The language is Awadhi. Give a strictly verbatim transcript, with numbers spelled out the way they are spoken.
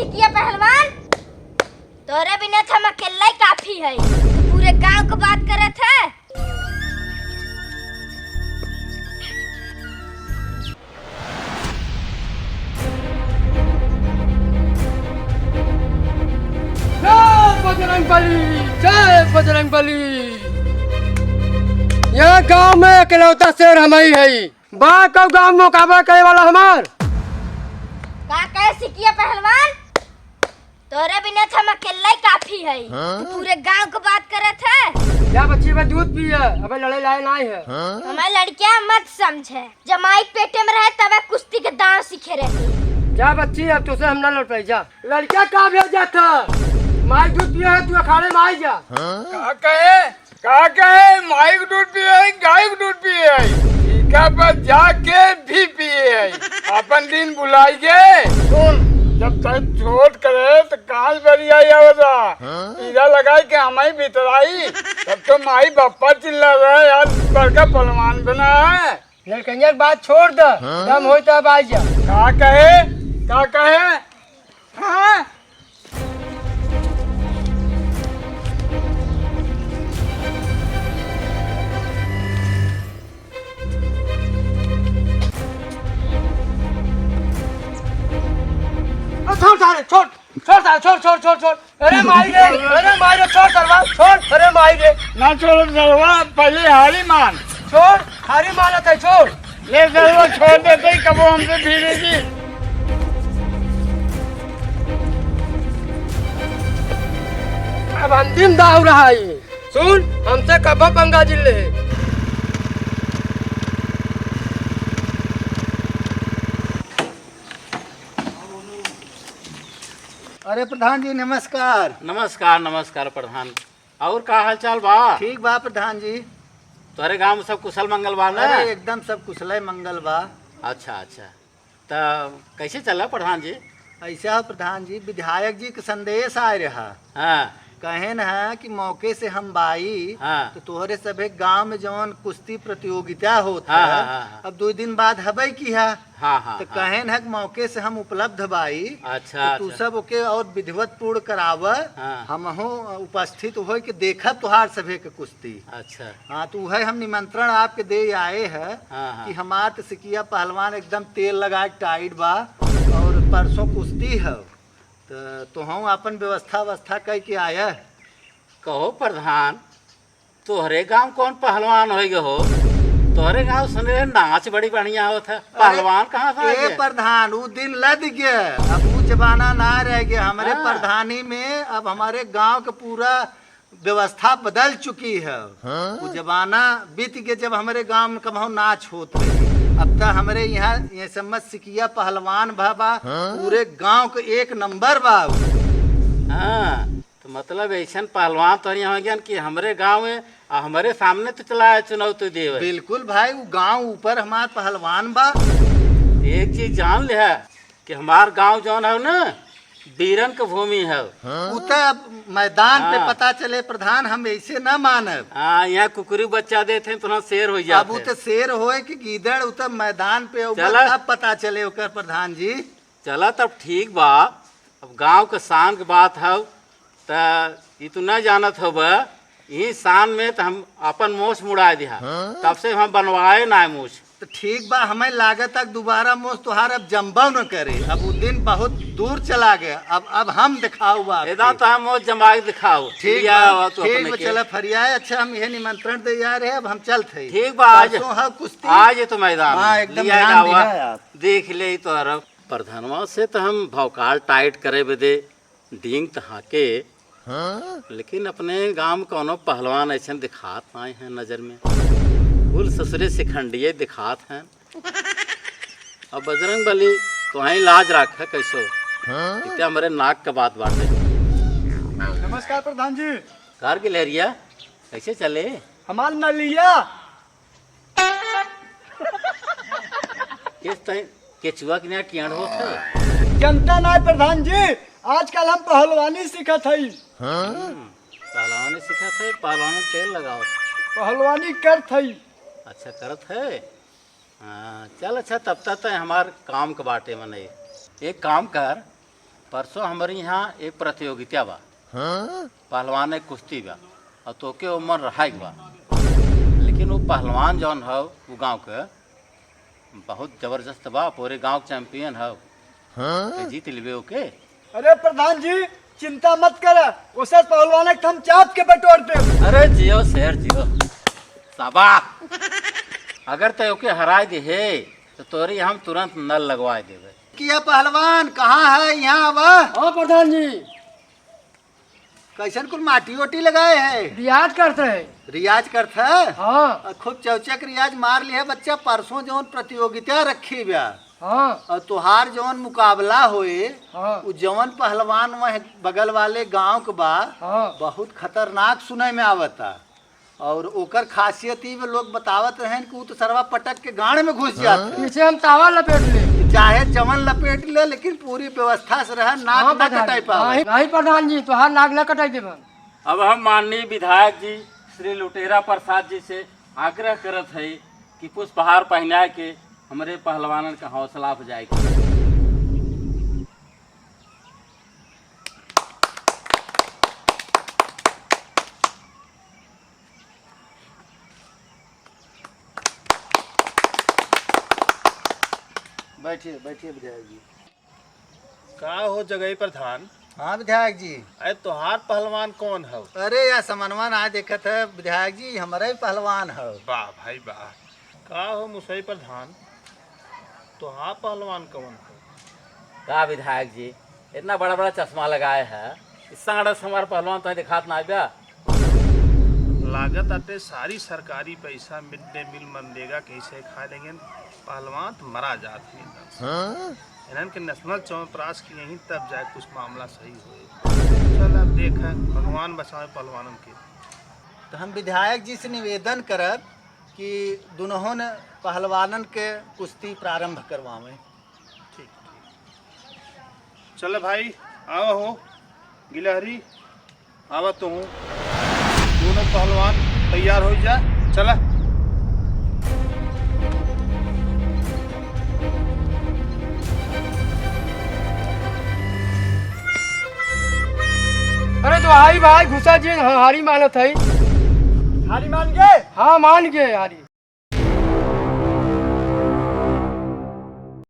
सिकिया पहलवान, तोरे बिना तो हम अकेला ही काफी है। तू पूरे गांव को बात करत है। जय बजरंग बली, जय बजरंग बली। यह गांव में इकलौता शेर हम ही है। बा कउ गांव में मुकाबला करे वाला हमार? का कहे सिकिया पहलवान? तोरे बिना तो हम अकेला ही काफी है। हाँ? तू पूरे गांव को बात करत है। जा बच्ची, बस दूध पिए, अबे लड़ाई लाए नाहीं है। हमारे लड़कियां मत समझे, जब माई पेटे में रहे तबे कुश्ती के दांव सीखे रहे। जा बच्ची, अब तुझसे हम ना लड़ पाई, जा। लड़कियां का भेजा था? माई दूध पिए है, तू अखाड़े में आई जा। का कहे? का कहे, माई के दूध पिए है, गाय के दूध पिए है, ठीका पर जाके भी पिए है। अपन दिन भुलाई गे। सुन, जब तक छोट करे तो काल बरिया आवता। हाँ? पीला लगाई के हमाई बितराई, तब तो माई बप्पा चिल्ला रहा है, यार बड़का पहलवान बना है। लड़कइया के बात छोड़ द, हाँ? दम होई तो अब आ जा। का कहे, का कहे? हाँ? अरे छोड़ सारे, छोड़, छोड़ सारे, छोड़, छोड़, छोड़, छोड़। अरे माई रे, अरे माई रे, छोड़ सरवा, छोड़, अरे माई रे। ना छोड़ो सरवा, पहले हारी मान। छोड़, हारी मानत है, छोड़। ले सरवा, छोड़ देते ही कबो हमसे भिड़ेगी। अब अंतिम दाव रहा है। सुन, हमसे कबो पंगा जिन ले। अरे प्रधान जी, नमस्कार। नमस्कार, नमस्कार प्रधान। और का हाल चाल बा? ठीक बा प्रधान जी। तोहरे गांव में सब कुशल मंगल बा ना? अरे एकदम सब कुशल मंगल बा। अच्छा, अच्छा। त कैसे चला प्रधान जी? ऐसा हो प्रधान जी, विधायक जी के संदेश आए रहा। हाँ। कहेन है कि मौके से हम बाई, हाँ। तो तोहरे सभे गांव में जौन कुश्ती प्रतियोगिता होत हाँ, है, हाँ, हाँ, हाँ। अब दो दिन बाद हबे की है। हाँ, हाँ, तो हाँ। कहेन है कि मौके से हम उपलब्ध बाई, अच्छा, तो तू अच्छा। सब ओके और विधिवत पूर्ण कराव। हाँ। हमहू उपस्थित होए के देखब तोहार सभे के कुश्ती। अच्छा। हाँ, तो उहे हम निमंत्रण आपके दे आए है हाँ, हाँ। कि हमार तो सिकिया पहलवान एकदम तेल लगा के टाइट बा और परसों कुश्ती है, तो तोहू अपन व्यवस्था व्यवस्था कई के आया। कहो प्रधान, तोहरे गांव कौन पहलवान होइ गए हो? तोहरे गांव सुने रहे नाच बड़ी बढ़िया होत है, अरे, पहलवान कहाँ से आ ए गए? प्रधान, उ दिन लद गए, अब उ जमाना ना रह गए। हमरे हाँ। प्रधानी में अब हमारे गांव के पूरा व्यवस्था बदल चुकी है। हाँ? उ जमाना बीत गए जब हमरे गांव में कबहू नाच होत रहे। अब त हमरे यहाँ ये समझ सिकिया पहलवान भा बा, हाँ? पूरे गांव के एक नंबर बा उ। हाँ, तो मतलब ऐसन पहलवान तोहरे यहाँ हो गया कि हमरे गांव में आ हमरे सामने तो चला आए चुनौती देवे। बिल्कुल भाई, उ गांव ऊपर हमार पहलवान बा। एक चीज जान ले है कि हमार गांव जौन है ना, वीरन के भूमि है। उ त अब मैदान पे हाँ। पता चले प्रधान, हम ऐसे ना मानब। हाँ, यहाँ कुकुरी बच्चा देते हैं तो शेर हो अब उ जाते हैं। त शेर होए कि गीदड़, उ त मैदान पे होगा, चला। तब पता चले ओकर प्रधान जी। चला तब ठीक बा, अब गांव के शान के बात हौ, त ई तू ना जानत होब, ई शान में त हम अपन मोछ मुड़ा दिहा, हाँ? तब से हम बनवाए ना मोछ। त ठीक बा, हमें लागत है दोबारा मोछ तोहार अब जम्बो न करे, अब उ दिन बहुत दूर चला गया, अब, अब हम दिखाऊ बा आपके। एदा तो हम मोछ जमा के दिखाओ, ठीक लिया बा, हुआ तू ठीक अपने बा, के। चला फरियाए, अच्छा हम यह निमंत्रण दे आ रहे, अब हम चलत हई। ठीक बा, आज, परसों है कुश्ती। आज ये तो मैदान बा, में एकदम लिया ध्यान हुआ, दिहा आप। देख ले तो अरब। प्रधानवा से त हम भौकाल टाइट करे बदे डींग त हाके, हाँ? लेकिन अपने गांव में कौनो पहलवान ऐसन दिखात नाहीं है नजर में। कुल ससुरे सिखंडिये दिखात हैं। अब बजरंग बली, तोहई लाज राख है कैसो। हाँ? इतने हमरे नाक के बात बाटे। नमस्कार प्रधान जी। कार गिलहरिया, कैसे चले? हमार नलिया। किस तई केचुआ के यहाँ कियाड़ होत है? जनता नाय प्रधान जी, आजकल हम पहलवानी सीखत हई। हाँ? हम्म, पहलवानी सीखत है, पहलवानी तेल लगावत। पहलवानी करत हई। अच्छा, करत है? हाँ, चल अच्छा, तब तक तो हमार काम के बाटे मने। एक काम कर, परसों हमरे यहाँ एक प्रतियोगिता बा, हाँ? पहलवान एक कुश्ती बा, और तोके ओमन रहाइक बा। लेकिन वो पहलवान जौन हौ, वो गाँव के बहुत जबरदस्त बा, पूरे गाँव के चैंपियन हौ। हाँ? ते जीत लेबे ओके। अरे प्रधान जी, चिंता मत कर, उसे पहलवान के हम चाप के बटोर दे। अरे जियो शेर जियो, शाबाश। अगर ते ओके हराए दे है, तो तोरी हम तुरंत नल लगवाए देबे। किया पहलवान, कहाँ है? यहाँ आवा। हाँ प्रधान जी। कैसन कुल माटी ओटी लगाए है? रियाज करत है। रियाज करत है? हाँ। आ, खूब चौचक रियाज मार लिहे बच्चा। परसों जौन प्रतियोगिता रखी बा, हाँ। और तोहार जौन मुकाबला होए, हाँ। उ जौन पहलवान वह बगल वाले गांव के बा, हाँ। बहुत खतरनाक सुने में आवता। और ओकर खासियत ई बा, लोग बतावत रहेन कि उ तो सरवा पटक के गांड में घुस जात है। पीछे हम तावा लपेट ले। चाहे जवन लपेट ले, लेकिन पूरी व्यवस्था से रहे, नाक हाँ, ना प्रधान कटाई जी। पावे। नहीं, नहीं प्रधान जी, तोहार नाक ना कटाई देबन। अब हम माननीय विधायक जी श्री लुटेरा प्रसाद जी से आग्रह करत है कि पुष्पहार पहनाए के हमरे पहलवानन का हौसला अफजाई करें। बैठिए, बैठिए विधायक जी। का हो जगई प्रधान? हाँ विधायक जी। अरे तोहार पहलवान कौन हौ? अरे या समनवा ना देखत है विधायक जी, हमारा ही पहलवान हौ। वाह भाई वाह। का हो मुसई प्रधान, तोहार पहलवान कौन हौ? का विधायक जी, इतना बड़ा बड़ा चश्मा लगाए है, इस सांगड़ा से हमारा पहलवान तो दिखात ना बा। लागत आटे सारी सरकारी पैसा मिड डे मील मनरेगा के हिस्से खा लेंगे, पहलवान तो मरा जात हैं एकदम से। हाँ? इन्हन के नेशनल च्यवनप्राश की यहीं तब जाए कुछ मामला सही होए। चल अब देख, भगवान बचावे पहलवानन के। तो हम विधायक जी से निवेदन करब कि दुनों पहलवानन के कुश्ती प्रारंभ करवावें। ठीक, ठीक। चल भाई, आवा हो, गिलहरी, आवा तो हूँ। दोनों पहलवान तैयार हो जा, चला। अरे तो हारी भाई, घुसा जी, हाँ, हारी मानत है। हारी मान गए? हाँ, मान गए हारी।